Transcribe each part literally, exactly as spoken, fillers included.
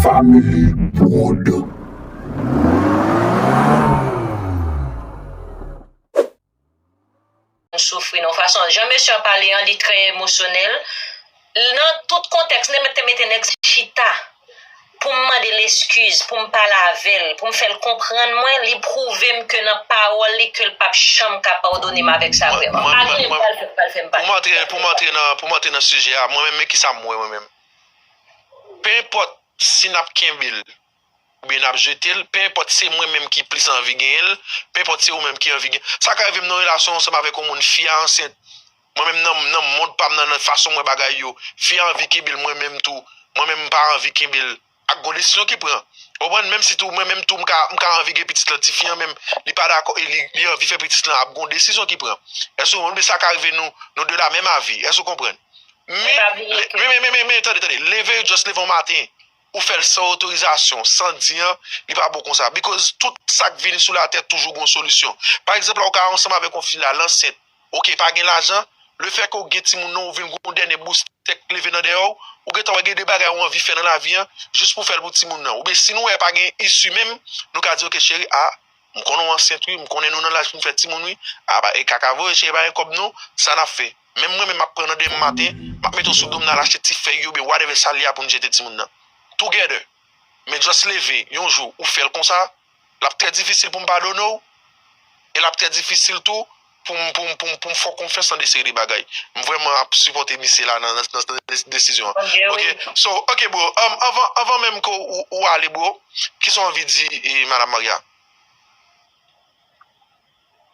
Family Prod. Nou soufri nan fason jan mesye an pale an, li trè emosyonèl. Nan tout kontèks, nèg te mete nèg sa chita pou m mande l eskiz, pou m pale avè l, pou m fè l konprann mwen, li pwouve m ke nan pawòl li ke l p ap janm ka padone m avèk sa vrèman. Pa gen, pral fè m, pral fè m pale. Pou m antre, pou m antre nan, pou m antre nan sijè a, mwen menm, men kisa m wè mwen menm. Penenpòt si n ap kenbe l, oubyen n ap jete l, penenpòt se mwen menm ki plis anvi genyen l, penenpòt se ou menm ki anvi gen. Sa ka rive m nan relasyon ansanm avèk yon moun, fi a ansent. Mwen menm nan, nan mond pa m nan, nan fason m wè bagay yo, fi a anvi kenbe l, mwen menm tou, mwen menm m pa anvi kenbe l. Ak gon desizyon ki pran. Ou konprann? Menm si tou, mwen menm tou, m ka, m ka anvi gen pitit lan, tifi an menm, li pa dakò, e li, li anvi fè pitit lan, ap gon desizyon ki pran. Èske ou konprann? Sa ka rive nou, nou de la menm avi. Èske ou konprann? Men, men, men, men, men, tande, tande. Leve, just leve yon maten, ou fè l san otorizasyon, san di an, li pa bon konsa. Because tout sa k vini sou latè toujou gon solisyon. Pa egzanp, la ou ka ansanm avèk yon fi la, l ansent, oke, pa gen lajan, lefètke ou gen timoun nan, ou vin gon dènye boustèk leve nan dèyè w, ou gentan wè gen de bagay ou anvi fè nan lavi an, jis pou fè l pou timoun nan. Oubyen si nou wè pa gen isi menm, nou ka di, oke, cheri, a, m konnen w ansent wi, m konnen nou nan laj pou n fè timoun wi, a, e kaka voye, cheri, pa gen kòb non, sa n ap fè? Menm mwen menm m ap pran nan demen maten, m ap mete w sou do m, n al achte ti fèy yo oubyen whatever sa l ye a pou n jete timoun nan. Together. Men just leve, yon jou, ou fè l konsa, l ap trè difisil pou m padone w, e l ap trè difisil tou pou m, pou m, pou m, pou m fè w konfyans nan de seri de bagay. M vrèman ap sipòte misye la nan, nan, nan, nan desizyon an. Ok, so, ok, bro, um, anvan, anvan menm ke ou, ou ale, bro, kisa w anvi di, e, Madam Maria?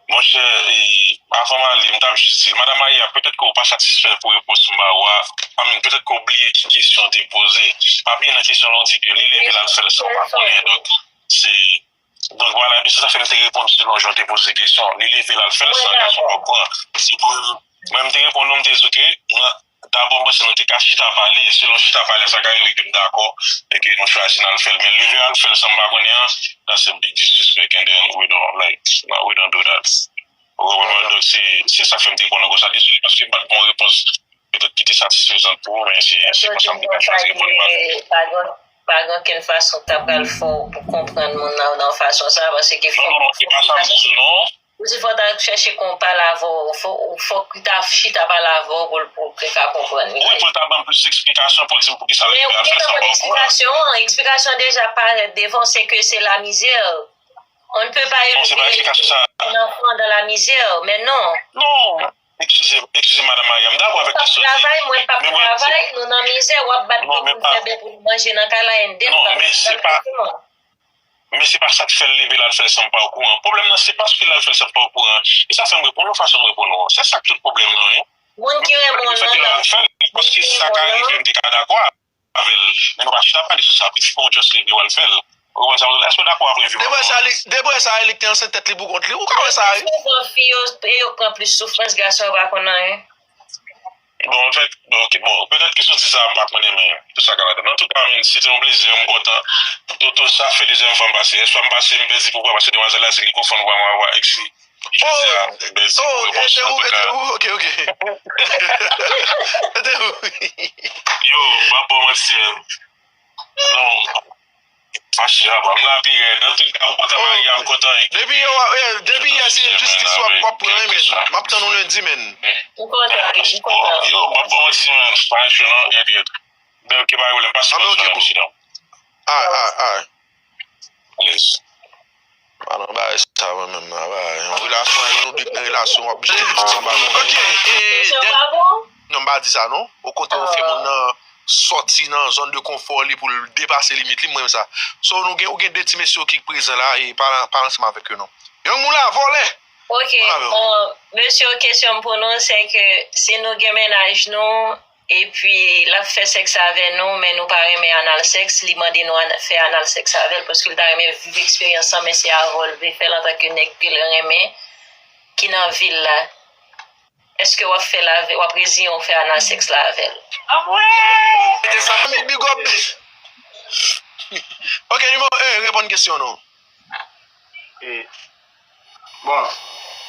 Monchè, e, avan m ale, m t ap jis di, Madam Maria, petèt ke w pa satisfè pou repons m ba ou a, I mean, petèt ke w bliye ki kesyon w te poze. Pa bliye nan kesyon lan, w di ke li leve l al fè l san w pa konnen, donk, se, donk, vwala, epi se sa fè m te reponn selon jan w te poze kesyon. Li leve l al fè l san gason pa w pran. Se pou, mwen, m te reponn ou, m te di w ke, mwen, Dabò, m panse nou te ka chita pale. Selon chita pale, sa ka rive ke m dakò e ke nou chwazi n al fè l. Men leve al fè l san m pa konnen an, that's a big disrespect, and then we don't, like, no, we don't do that. Ou konprann mwen? Donk, se, se sa k fè m te reponn konsa. Dezole paske m pa t ba w repons petèt ki te satisfezan pou ou, men se, se konsa m te ka chwazi reponn. Pa gen, pa gen okenn fason k ta pral fè w pou konprann moun nan nan fason sa, paske fòk, non, non, non, se pa sa m di, non. Ou di fò w ta chèche kon pale avè w, fò, fòk li ta chita pale avè w pou, pou l te ka konprann li. Wi, pou l ta ban m plis eksplikasyon, pou l di m poukisa l rive al fè sa, m pa okouran. Men ou gentan konn eksplikasyon an, eksplikasyon an deja parèt devan w, se ke se la misère. On ne peut pas élever un enfant dans la misère, mais non. Non, eskize, eskize, Madam Maria, m dakò avèk kesyon w di. Ou p ap travay, mwen p ap travay, nou nan mizè, w ap bat kò pou n fè bè pou n manje nan kay la, and then w ap bat kò. Men se pa sa k fè l leve l al fè l san m pa okouran. Pwoblèm nan se paske l al fè l san m pa okouran. E sa fè m reponn ou fason m reponn ou an. Se sa k tout pwoblèm nan, wi. Moun ki renmen w nan, l al fè l paske sa ka rive m te ka dakò avè l. Men nou pa chita pale sou sa, pitit mwen w just leve w al fè l. Ou konprann sa m di w la? Èske w dakò avè vye m? Depi sa li, depi sa li k te ansent tèt li pou kont li. Ou ka wè sa, wi. Souvan fi yo, e yo k pran plis soufrans, gason yo pa konn anyen. Bon, anfèt, bon, ok, bon, petèt ke si w di sa, m pa konnen, men tout sa ka ladan. Antouka, men, se te yon plezi, m kontan. Toto, sa fè dezyèm fwa m pase. Yèswa m pase, m pèdi pouvwa, paske demwazèl la di li konfonn vwa mwen avè vwa ex li. Jodi a, mèsi pou repons lan, antouka. Ok, ok. Yo, m ap ba w manti, men. Non. Fache a, m la pi rèd. Antouka, m kontan Maria, m kontan. Depi yè, depi yè se enjistis w ap, w ap pran wi, men. M ap tann ou lendi, men. M kontan, m kontan. Yo, m ap ba w manti, men. Pa cho non, yèt, yèt. Ben, ok, pa gen pwoblèm, pase. Ah, men ok, bro. Alright, alright, alright. Alèz. Pa nan bagay sa mwen menm nan, bagay. Yon relasyon, yon dout nan relasyon, w ap jete pitit anba konnen. Ok, e, kesyon pa bon? Non, m pa di sa non. Okontrè, ou fè moun nan sòti nan zòn de konfò li pou l depase limit li, m renmen sa. So, nou gen, ou gen de ti mesye ki prezan la, e pale, pale ansanm avèk yo non. Young Moula, vòlè! Ok, bon, mesye, kesyon m pou nou, se ke si nou gen mennaj nou, epi l ap fè sèks avè nou, men nou pa renmen anal sex, li mande nou fè anal sex avè l, paske l ta renmen viv eksperyans lan, men se avè w l vle fè l antanke nèg ke l renmen, ki nan vi l la. Èske w ap fè l avè, w ap reziyen w fè anal sex la avè l? Anmwey! Mete sa pou li, big up. Ok, nimewo en, reponn kesyon nou. E, bon,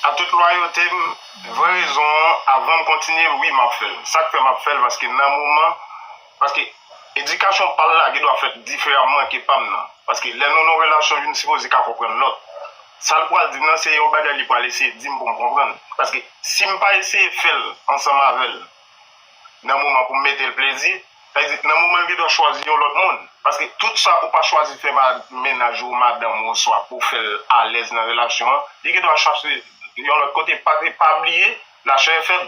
an tout lwayote m, vrè rezon an, avan m kontinye, wi, m ap fè l. Sa k fè m ap fè l, paske nan moman, paske Edikasyon pa l la gen dwa fèt diferaman ke pa m nan. Paske lè nou nan yon relasyon, youn sipoze ka konprann lòt. Sa l pral di m nan, se yon bagay li pral eseye di m pou m konprann. Paske si m pa eseye fè l ansanm avè l nan moman pou m mete l plezi, sa vle di, nan moman l gen dwa chwazi yon lòt moun. Paske tout sa ou pa chwazi fè ma-, mennaj ou, madanm ou, oswa pou fè l alèz nan relasyon an, li gen dwa chwazi yon lòt kote. Pa, pa bliye, lachè fèb.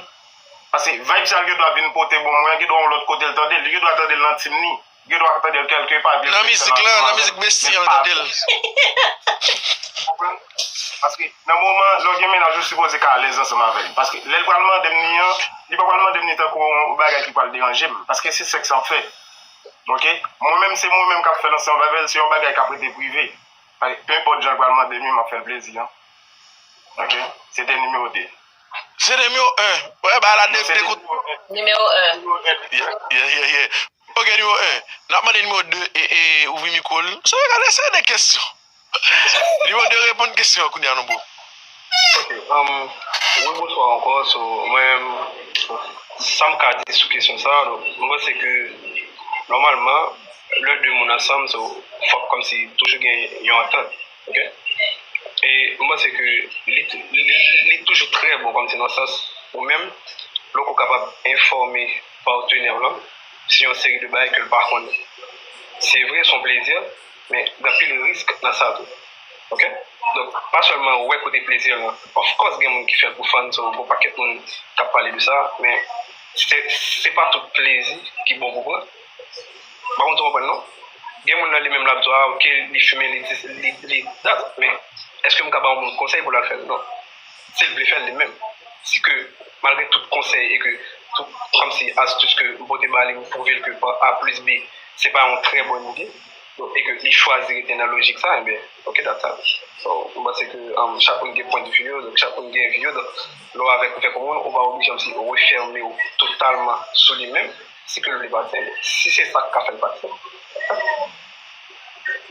Paske vibe sa l gen dwa vin pote ban mwen an, gen dwa yon lòt kote l tande l, li gen dwa tande l nan tim li, li gen dwa tande l kèlke pa, vin Nan mizik sa nan mizik besti an, l tande l. Konprann? Paske nan moman, lè w gen mennaj, ou sipoze ka alèz ansanm avè l. Paske lè l pral mande m ni an, li pa pral mande m ni tankou yon bagay ki pral deranje m. Paske se sèks n ap fè. Oke? Mwen menm, se mwen menm k ap fè l ansanm avè l, se yon bagay k ap rete prive. Paske penpòt jan l pral mande m, m ap fè l plezi an. Oke? Se te nimewo de. Se nimewo en. Wè, ba la de, dekout. Nimewo en. Yeah, yeah, yeah, yeah. Ok, nimewo en. N ap mande nimewo de e, e ouvri mikwo l. So, gade, se de kesyon. Nimewo de reponn kesyon an kounye a non, bro. Ok, um, wi, bonswa ankò. So, mwen, sa m ka di sou kesyon sa, donk, mwen panse ke, nòmalman, lè de moun ansanm, so, fòk kòmsi toujou gen yon antant. Ok? E m panse ke li, li, li, li toujou trè bon kòmsi nan sans ou menm, lè w kapab enfòme patnè w lan sou yon seri de bagay ke l pa konnen. Se vre, se yon plezi, men gen anpil risk nan sa tou. Ok? Donk, pa sèlman wè kote plezi lan. Of course, gen moun ki fè l pou fun, so, gon pakèt moun k ap pale de sa, men se, se pa tout plezi ki bon pou pran. Pa konn si w konprann non. Gen moun nan li menm l ap di, ah, ok, li fimen, li dis, li, li dat, men èske m ka ba yon moun konsèy pou l al fè l? Non. Si l vle fè l li menm. Si ke, malgre tout konsèy e ke tout, kòmsi, astis ke m pote ba li, m pwouve l ke pa A plis B, se pa yon trè bòn ide, donk, e ke li chwazi rete nan lojik sa, enben, ok, that's that. So, m panse ke, um, chak moun gen pwendvi yo, donk chak moun gen vi yo, donk, lè w avèk, ou fè kòm ou, ou pa oblije kòmsi refèmen w totalman sou li menm. Si ke l vle pati, si se sa k ka fè l pati.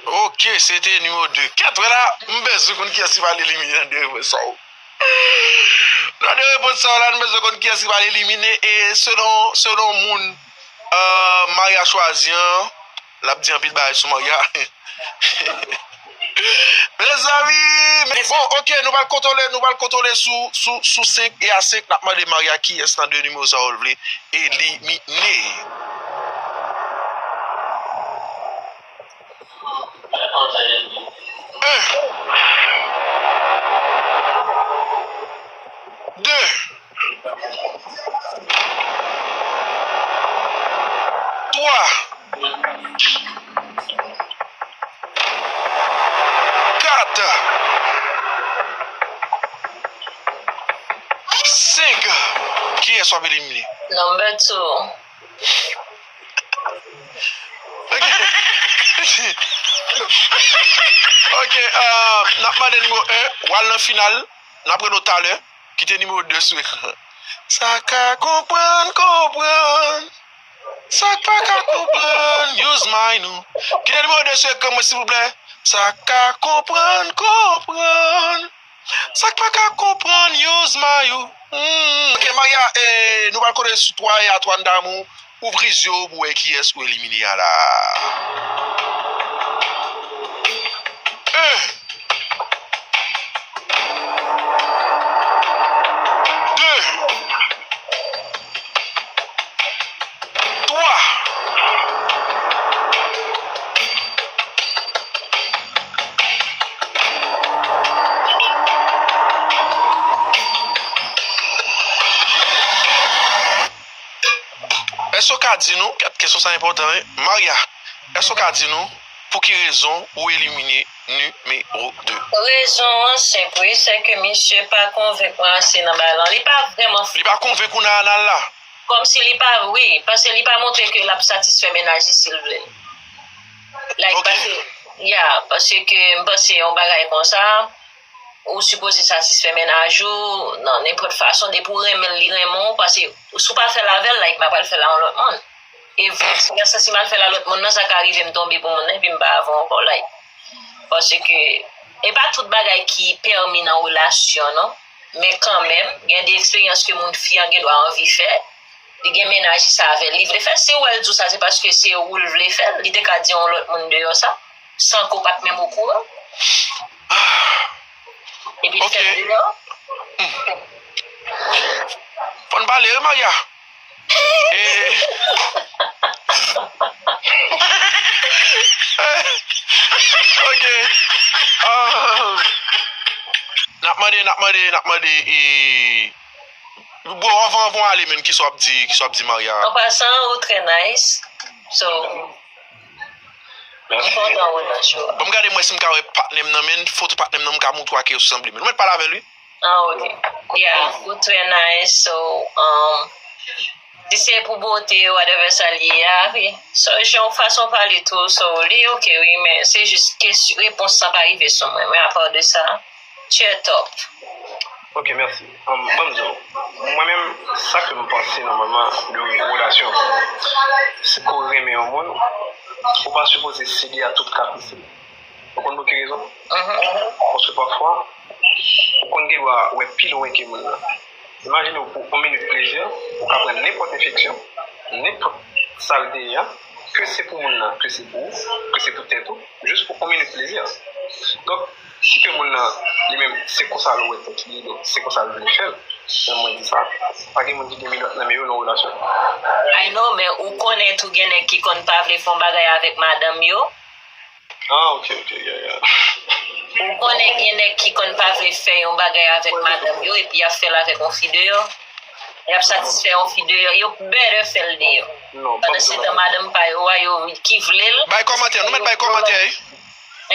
Ok, se te nimewo de. Kèt, wè la, m bezwen konn kiyès ki pral elimine nan de repons sa yo. Nan de repons sa yo la, nou bezwen konn kiyès ki pral elimine. E selon, selon moun, euh, Maria chwazi an, l ap di anpil bagay sou Maria. Mezanmi, men bon, ok, nou pral kontwole, nou pral kontwole sou, sou, sou senk e a senk, n ap mande Maria kiyès nan de nimewo sa yo l vle elimine. En. De. Twa. Kat. Senk. Kiyès w ap elimine? Number two. Ok. Ok, euh, n ap mande nimewo en, w al nan final, n ap rele w talè, kite nimewo de sou ekran. Sa k pa konprann, konprann. Sa k pa ka konprann, use my nou. Kite nimewo de sou ekran mwen, silvouplè. Sa k ka konprann, konprann. Sa k pa ka konprann, use my you. Hmm. Ok, Maria, eh, nou pral kote sou twa e a twa n damou. Ouvri zye w pou wè kiyès ou elimine a la. En. De. Twa. Èske w ka di nou, kesyon sa enpòtan, wi. Maria, èske w ka di nou pou ki rezon ou elimine nimewo de? Rezon an senp, wi, se ke misye pa konvenk mwen ase nan bagay lan. Li pa vrèman Li pa konvenk ou nan anal la? Kòmsi li pa, wi, paske li pa montre ke l ap satisfè mennaj li si l vle. Like, Ok. Paske, ya, paske m panse yon bagay konsa, ou sipoze satisfè mennaj ou nan nenpòt fason, depi w renmen l, li renmen w, paske si w pa fè l avè l, like, m ap al fè l a yon lòt moun. E vice versa, si m al fè l a lòt moun nan, sa ka rive m tonbe pou moun nan, epi m pa avè w ankò, like. Paske, e pa tout bagay ki pèmi nan relasyon, non. Men kanmenm, gen de eksperyans ke moun fi an gen dwa anvi fè, Li gen mennaj li sa avè l. Li vle fè, si w wè l di w sa, se paske se ou l vle fè l. Li te ka di yon lòt moun deyò sa, san ke w pa t menm okouran. Epi l fè l deyò. Fò n pale, wi, Maria. Eh. Ok. Ah. N ap mande, n ap mande, n ap mande, eh, bon, anvan, anvan w ale menm, kisa w ap di, kisa w ap di Maria? An pasan, ou trè nice. So, m kontan wè w nan show a. Bon, m gade mwen si m ka wè patnè m nan, men foto patnè m nan, m ka montre w a ki yo sanble, men. Ou mèt pale avè l, wi. Ah, ok. Yeah, ou trè nice, so, um, si se pou bote, whatever sa l ye a, wi. So, jan w fason pale tou, so, li ok, wi, men se jis kesyon, repons lan pa rive sou mwen, men apa de sa, tu es top. Ok, mèsi. Um, ban m di w, mwen menm, sa ke m panse nòmalman de relasyon, se ke w renmen yon moun, ou pa sipoze sede a tout kapris li. Ou konn pou ki rezon? Paske pafwa, ou konn gen dwa wè pi lwen ke moun nan. Imajine w pou yon minit plezi, ou ka pran nenpòt enfeksyon, nenpòt sa l te ye a, ke se pou moun nan, ke se pou ou, ke se pou tèt ou, jis pou yon minit plezi. Donk, si ke moun nan, li menm, se konsa l wè tèt li, donk se konsa l vle fè l, men mwen di sa, pa gen moun ki gen minòt nan men yo nan relasyon. I know, men ou konnen tou gen nèg ki konn pa vle fè yon bagay avèk madanm yo. Ah, ok, ok, yeah, yeah. Ou konnen gen nèg ki konn pa vle fè yon bagay avèk madanm yo, epi y ap fè l avèk yon fi deyò. Y ap satisfè yon fi deyò, yo better fè l deyò. Pandansetan, madanm pa yo a, yo ki vle l. Bay kòmantè, nou mèt bay kòmantè, wi.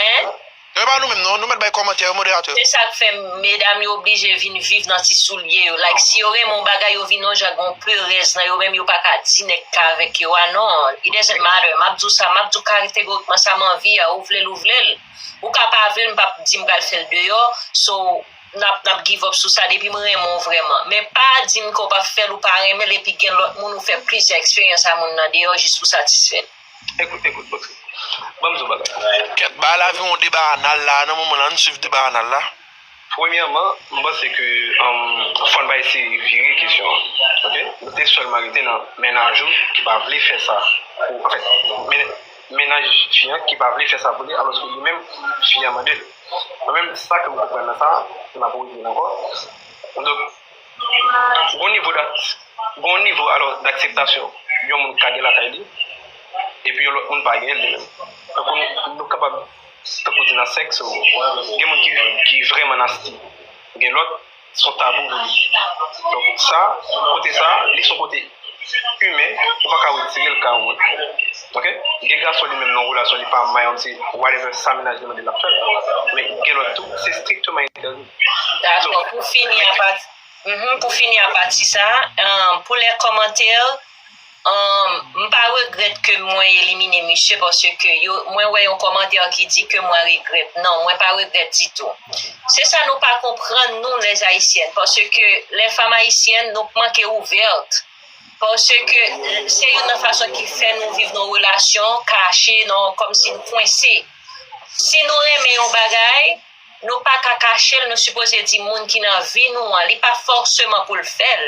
Hein? E pa nou menm, non, nou mèt bay kòmantè, wi, moderatè. Se sa k fè medam yo oblije vin viv nan ti soulye yo. Like, si yo renmen yon bagay, yo vin yon jan gon perèz nan yo menm, yo pa ka di nèg ka avèk yo a, non. It doesn't matter. M ap di w sa, m ap di w kategorikman sa m anvi a, ou vle l, ou vle l. Ou ka pa vle l, m p ap di m pral fè l deyò. So, n ap, n ap give up sou sa depi m renmen w vrèman. Men pa di m ke w p ap fè l, ou pa renmen l, epi gen lòt moun, ou fè plizyè eksperyans a moun nan deyò jis pou satisfè l. Ekout, ekout, ok. Ban m di w bagay. Kèt, bagay la vin yon deba anal la, nan moman la, ann swiv deba anal la. Premyèman, m panse ke, um, fò n pa eseye vire kesyon an. Ok? Nou te sèlman rete nan mennaj ou ki pa vle fè sa pou, anfèt, men, mennaj fi an ki pa vle fè sa pou li, alòske li menm, fi an mande l. Mwen menm, sa ke m konprann nan sa, m ap repete l ankò. Donk, gon nivo d, gon nivo, alò, dakseptasyon yon moun ka gen lakay li, epi yon lòt moun pa gen l li menm. Tankou nou, nou kapab, tankou di nan sèks, gen moun ki, ki vrèman nasty. Gen lòt, se yon tabou pou li. Donk, sa, kote sa, li se yon kote imen, ou pa ka retire l ka yon moun. Ok? Gen gason li menm nan yon relasyon, li pa mind, se whatever sa mennaj li mande l ap fè l. Men gen lòt tou, se strikteman entèdi. Dakò, pou fini a pati, mhm, pou fini a pati sa, um, pou lè kòmantè, um, m pa regrèt ke mwen elimine misye paske yo, mwen wè yon kòmantè ki di ke mwen regrèt. Non, mwen pa regrèt ditou. Se sa nou pa konprann nou, les Haïtiennes, paske les femmes haïtiennes, nou manke ouvèt. Paske se youn nan fason ki fè nou viv nan relasyon kache, nan, kòmsi n kwense. Si nou renmen yon bagay, nou pa ka kache l, nou sipoze di moun ki nan vi nou an. Li pa fòseman pou l fè l.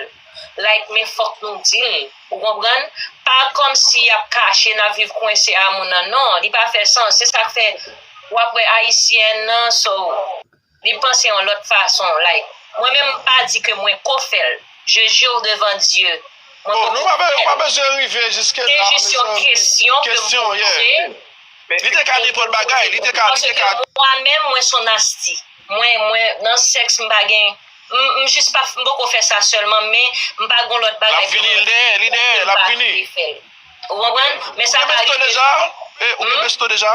Like, men fòk nou di l. Ou konprann? Pa kòmsi y ap kache, n ap viv kwense a moun nan. Non, li pa fè sans. Se sa k fè w ap wè Ayisyèn nan, so, li panse yon lòt fason. Like, mwen menm, m pa di ke mwen ko fè l. Je jure devant Dieu. Mwen ko fè l. Se jis yon kesyon ke m poze. Li te ka nenpòt bagay, li te ka, li te ka. Paske mwen menm, mwen se yon nasty. Mwen, mwen, nan sèks, m pa gen, m, m jis pa, m poko fè sa sèlman, men m pa gen lòt bagay. L ap vini, li dèyè, li dèyè, l ap vini. Ou konprann? Men sa ka rive. Ou gen besto deja? Eh, ou gen besto deja?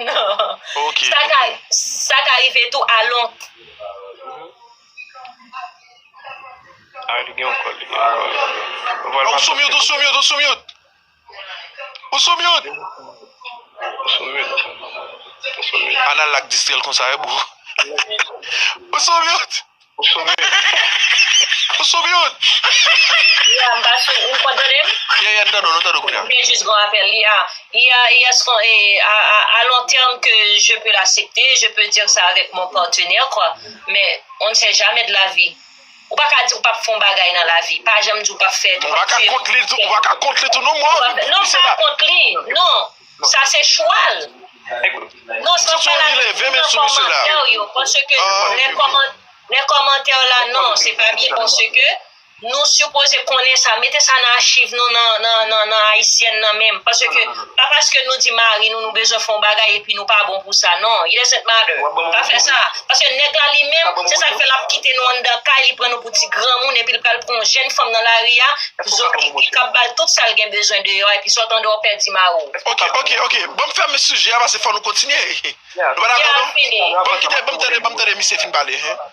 Non. Ok. Sa ka, sa ka rive tou a lon. Ah, li gen yon kòl, li gen yon kòl. Ou sou mute, ou sou mute, ou sou mute. Ou sou mute. Ou sou mute. Ou sou mute. Anal la k distrè l konsa, wi, bro. Ou sou mute. Ou sou mute. Ou sou mute. Ya, m pa sou, ou pa tande m? Ya, ya, nou tande w, nou tande w kounye a. M te jis gon apèl, ya. Ya, ya, est-ce qu'on, eh, à, à, à long terme que je peux l'accepter, je peux dire ça avec mon partenaire, quoi. Mais on ne sait jamais de la vie. Ou pa ka di ou p ap fè yon bagay nan lavi. Pa janm di ou p ap fè, ou p ap ka kont li tou, ou pa ka kont li tou non, mwen. Non, pa kont li. Non. Sa se chwa l. Non, se pa la. Sou li leve men sou misye la. Paske lè kòmantè la, non, se pa byen paske nou sipoze konnen sa. Mete sa nan achiv nou, nan, nan, nan, nan ayisyèn nan menm. Paske, pa paske nou di mari nou, nou bezwen fè yon bagay epi nou pa bon pou sa. Non, it doesn't matter. Pa fè sa. Paske nèg la li menm, se sa k fè l ap kite nou anndan kay, li pran nou pou ti granmoun, epi l pral pran yon jèn fanm nan lari a, zokiki k ap ba l tout sa l gen bezwen deyò a, epi sa w tande w pèdi mari w. Ok, ok, ok. Ban m fèmen sijè a, paske fò nou kontinye. Nou pa dakò, non? Ban m kite, ban m tande, ban m tande misye fin pale, hen.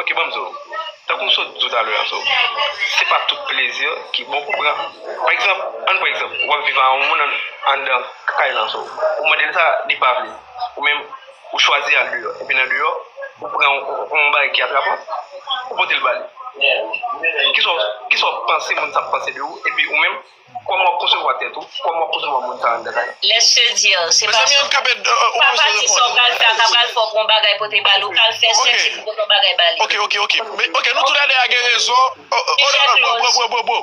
Ok, ban m di w. Tankou m sot di w talè a, so, se pa tout plezi ki bon pou pran. Pa egzanp, ann pran egzanp, w ap viv a yon moun ann-, anndan kay lan, so, ou mande l sa, li pa vle. Ou menm, ou chwazi al deyò. Epi nan deyò, ou pran yon, yon bagay ki atrapan, ou pote l ba li. Kisa w, kisa w panse moun sa ap panse de ou? Epi ou menm, kòman w ap konsevwa tèt ou? Kòman w ap konsevwa moun sa anndan kay lan? Laisse te dire, se pa sa. Mezanmi, ann kanpe, euh, euh, ou pa pati sa w pral fè a, ka pral fè w pran yon bagay pote ba li, ou pral fè sèks epi pote yon bagay ba li. Ok, ok, ok. Men, ok, nou toulède a gen rezon. Oh, oh, oh, non, non, bro, bro, bro, bro, bro.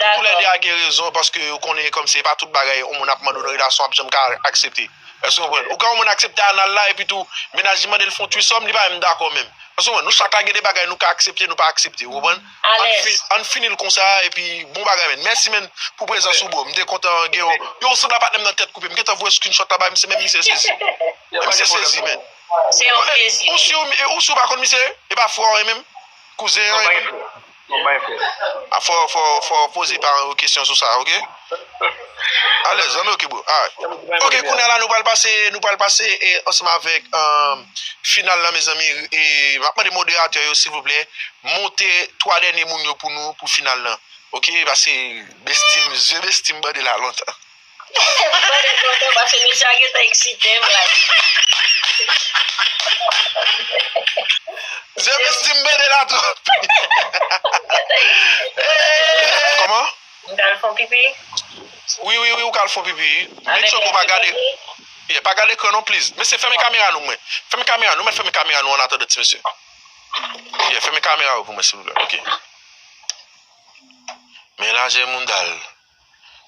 Nou toulède a gen rezon paske ou konnen kòmsi e pa tout bagay yon moun ap mande w nan relasyon w ap janm ka aksepte. Èske w konprann? Ou ka yon moun aksepte anal la epi tou, mennaj li mande l fè yon threesome, li pa menm dakò menm. Èske w konprann? Nou chak la gen de bagay nou ka aksepte, nou pa aksepte, ou konprann? Ann fi-, ann fini l konsa epi bon bagay, menn. Mèsi, menn, pou prezans ou, bro. M te kontan gen yon, yon sanblab patnè m nan tèt koupe. M gentan voye screenshot la bay misye, menm misye sezi. Menm misye sezi, menn. Se yon plezi. Ou si, ou si ou pa konn misye? E pa frè w menm? Kouzen an, e menm? Non, pa yon frè. A, fò, fò, fò poze paran yo kesyon sou sa, ok? Alèz, zanmi, ok, bro. Alright. Ok, kounye a la, nou pral pase, nou pral pase, e, ansanm avèk, um, final la, mezanmi. E, m ap mande moderatè yo, silvouplè, monte twa dènye moun yo pou nou, pou final lan. Ok, pase bestim, je bestim bande la lontan. Mwen te kontan paske mesye a gentan eksite m la. Je bestim bande la twòp. Kòman? M t al fè yon pipi. Wi, wi, wi, ou ka al fè yon pipi. Make sure ke w pa gade. Yeah, pa gade ekran non, please. Mesye, fèmen kamera nou, mwen. Fèmen kamera nou, mèt fèmen kamera nou an atandan ti mesye. Yeah, fèmen kamera yo pou mwen, silvouplè. Ok. Men lajè mounda l.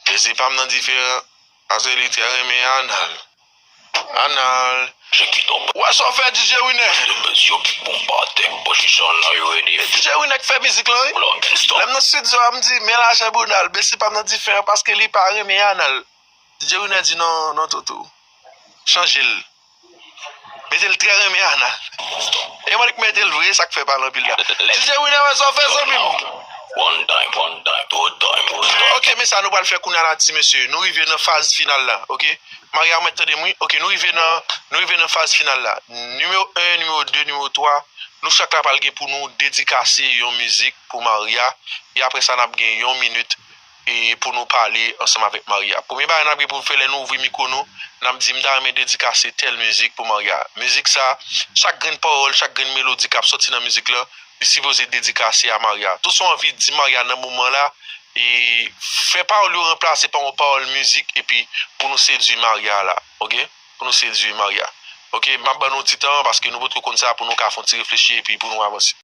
Plezi pa m nan diferan, paske li trè renmen anal. Anal. Wè sa w fè, D J Winner. D J Winner k fè mizik lan, wi. Lè m nan studio a, m di, men lajè bounda l, plezi pa m nan diferan, paske li pa renmen anal. D J Winner di, non, non, Toto. Chanje l. Mete l trè renmen anal. E mwen k mete l vre, sa k fè pale anpil la. D J Winner, wè sa w fè, zanmi m. One time, one time, two time, two time. Ok, men sa nou pral fè kounye a la, ti mesye. Nou rive nan faz final la, ok? Maria, ou mèt tande m, wi. Ok, nou rive nan, nou rive nan faz final la. Nimewo en, nimewo de, nimewo twa, nou chak la pral gen pou nou dedikase yon mizik pou Maria. E apre sa, n ap gen yon minit e pou nou pale ansanm avèk Maria. Premye bagay n ap gen pou n fè lè nou ouvri mikwo nou, n ap di, "M ta renmen dedikase tèl mizik pou Maria." Mizik sa, chak grenn pawòl, chak grenn melodi k ap sòti nan mizik lan, li sipoze dedikase a Maria. Tout sa w anvi di Maria nan moman la, e fè pawòl yo ranplase pa yon pawòl mizik, epi pou nou sedui Maria la, ok? Pou nou sedui Maria. Ok, m ap ban nou ti tan paske nou potko konn sa pou nou ka fè yon ti reflechi epi pou nou avanse.